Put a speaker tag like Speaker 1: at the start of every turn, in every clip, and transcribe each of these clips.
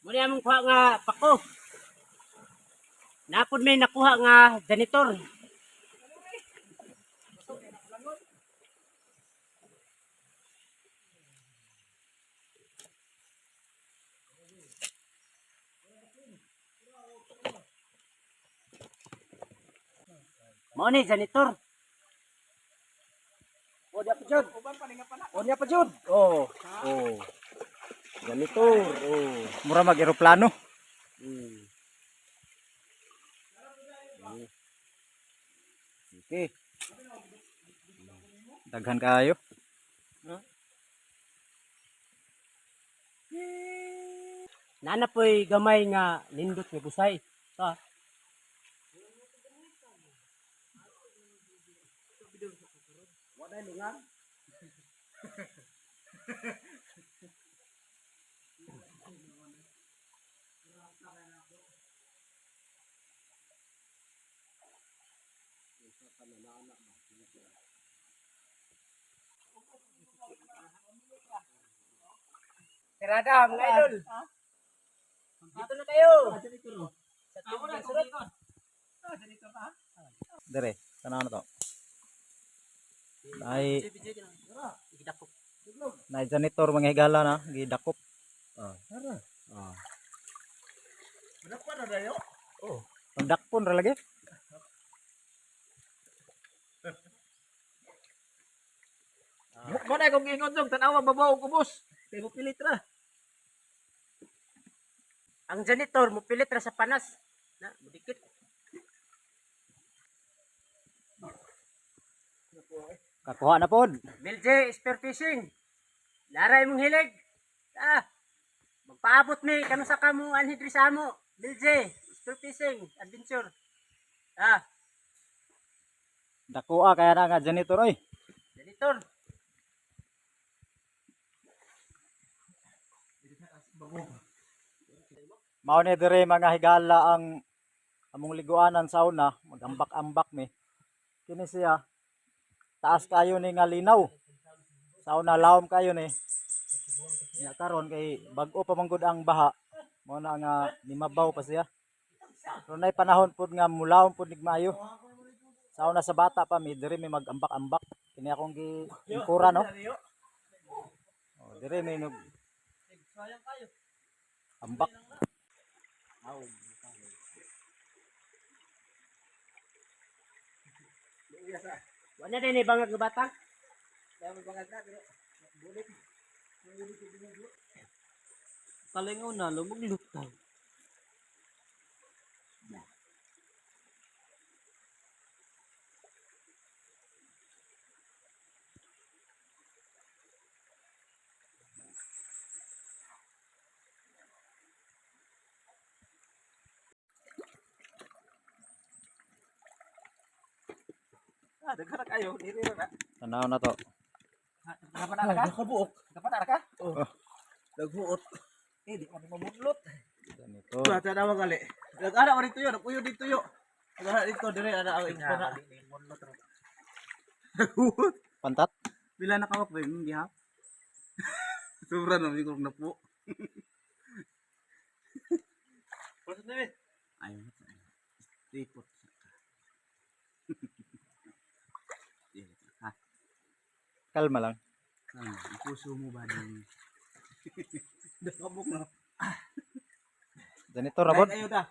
Speaker 1: Muna among kuha nga pako. Napod may nakuha nga janitor. Mao ni janitor.
Speaker 2: O diya pa jud. O diya pa jud. Oh. Oh. Janitor. Oh.
Speaker 3: Mura mag eroplano.
Speaker 2: Okay.
Speaker 3: Daghan kayo.
Speaker 1: Nana po'y gamay nga nindot nga busay. Ta. Tirada, mga idol. Dito na kayo. Sa tubig ng surot.
Speaker 3: Dire, tanaw na to. Ay
Speaker 1: Gidakop.
Speaker 3: na janitor mga higala na gidakop.
Speaker 2: Ah, tara. Ah.
Speaker 3: Pagdakpon ra lagi.
Speaker 4: Mo na kung ingon dong tanawa babaw ko boss. Kay mo pilit ra.
Speaker 1: Ang janitor mupilit ra sa panas. Na, mudikit.
Speaker 3: Kakuha na pod.
Speaker 1: Milje, spear fishing. Laray mong hilig. Ah, magpaabot mi kanu sa kamo anhi diri sa amo. Milje, spear fishing, adventure. Ah,
Speaker 3: Dakoa kaya na nga janitor oy.
Speaker 1: janitor.
Speaker 3: Mao ni dire mga higala ang among liguanan sa una, magambak-ambak mi. Kini siya taas kayo ni nga linaw. Sa una lawom kayo ni. Nya karon kay bag-o pa man gud ang baha. Mao na nga nimabaw pa siya. Pero nay panahon pud nga mulawom pud nig maayo. Sa una sa bata pa mi dire mi magambak-ambak. Kini akong gi ingkura no. Oh, dire mi nag ambak.
Speaker 1: Wala din ni bangag nga bata.
Speaker 4: Talingaw na lumuglutaw. Ah, daghan na kayo. Dili ra na.
Speaker 3: Tanaw na to.
Speaker 4: Dapat na ka? Nakabuok. Dapat na ka? Oh. Naghuot. Eh, di man mamudlot.
Speaker 3: Janitor.
Speaker 4: Ba tanawa gali. Nag-ana ko dito yo, nagpuyo dito yo. Nag-ana dito dire ana ang ingkona. Naghuot.
Speaker 3: Pantat.
Speaker 4: Pila na kawak ba yung gihap? Sobra na ko na po. Ay, tripod. Ha?
Speaker 3: Kalma lang.
Speaker 4: Ang puso mo ba din? Nakabuk na.
Speaker 3: Janitor na pod.
Speaker 4: Ayo ta.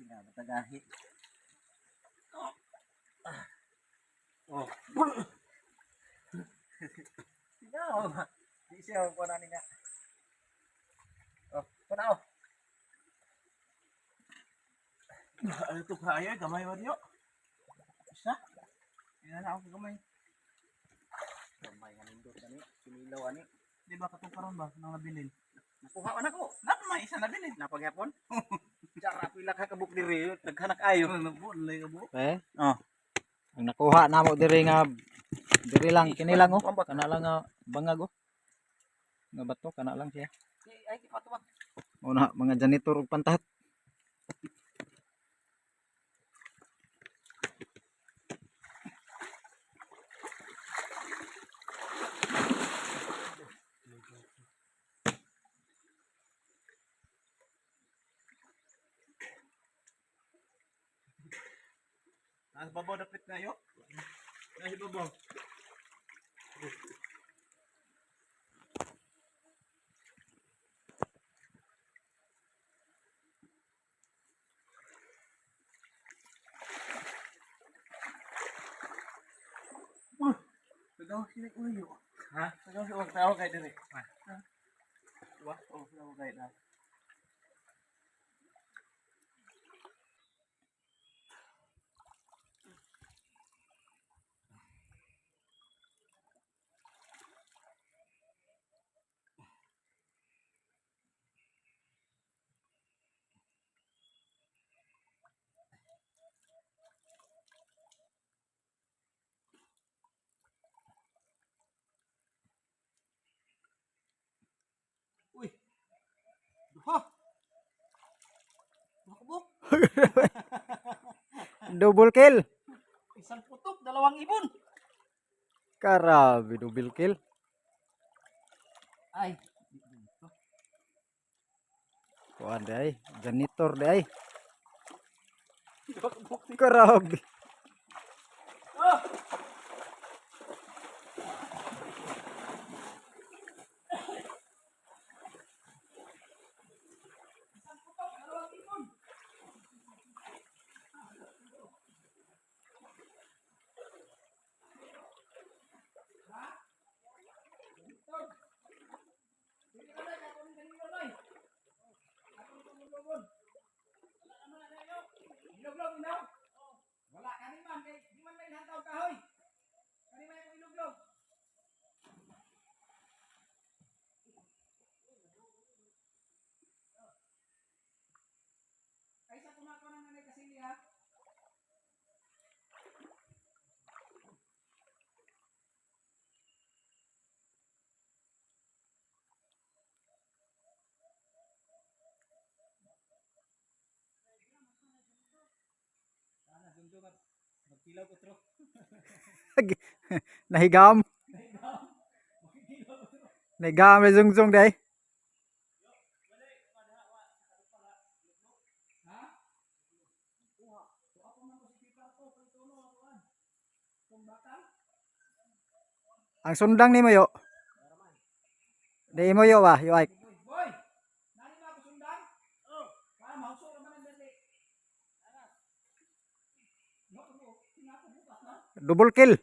Speaker 4: Matagahi. Oh. Tingaw ba? Di siya ko na nga. Oh, kuna oh. Ano to kaya gamay man yo. Isa. Ina na ako gamay.
Speaker 2: Gamay nga nindot ani, kinilaw ani.
Speaker 4: Di ba katong karon ba nang nabilin?
Speaker 2: Nakuha man ako.
Speaker 4: Napa may isa nabilin.
Speaker 2: Napagyapon. Jara pila ka kabuk diri, daghan na kaayo.
Speaker 4: Ano po, lay ka buok.
Speaker 3: Eh?
Speaker 4: Oh.
Speaker 3: Ang nakuha namo diri nga diri lang kini lang oh. Kana lang nga bangag oh. Nga bato kana lang siya.
Speaker 2: Ay, kipato ba?
Speaker 3: Una mga janitor ug pantat.
Speaker 4: Ang babaw dapit na yo. Nasi babaw. Pagaw sila uyo. Ha? Pagaw sila tao kay dire. Ha? Wa, oh, pagaw kay na. Uy. Duha. Duha
Speaker 3: Double kill.
Speaker 4: Isang putok, dalawang ibon.
Speaker 3: Karabi, double kill.
Speaker 4: Ay.
Speaker 3: Kuan di ay, janitor di ay. Karabi.
Speaker 4: Oh! Wala kani man kay di man may hantaw kahoy. Kani man yung iluglog. Ay sa kumakaw ng nanay kasili ha. Ana jumjum at magkilaw ko tro.
Speaker 3: Nahigam. Nahigam na zung-zung di ay.
Speaker 4: Ha? Kuha. Kuha ko man ko si Pipa ko palitono ako an. Kung bakal.
Speaker 3: Ang sundang ni mo yo. Di mo yo ba, yo ay.
Speaker 4: Boy, boy. Nani ba ako sundan? Oh. Para mahuso ra man ang dali. No, mo, tinako bukas na.
Speaker 3: Double kill.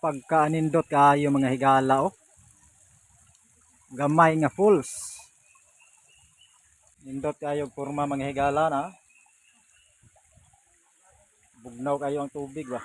Speaker 3: Pagkaanindot kaayo mga higala oh. Gamay nga fools. Nindot kayo porma mga higala na. Bugnaw kayo ang tubig ba.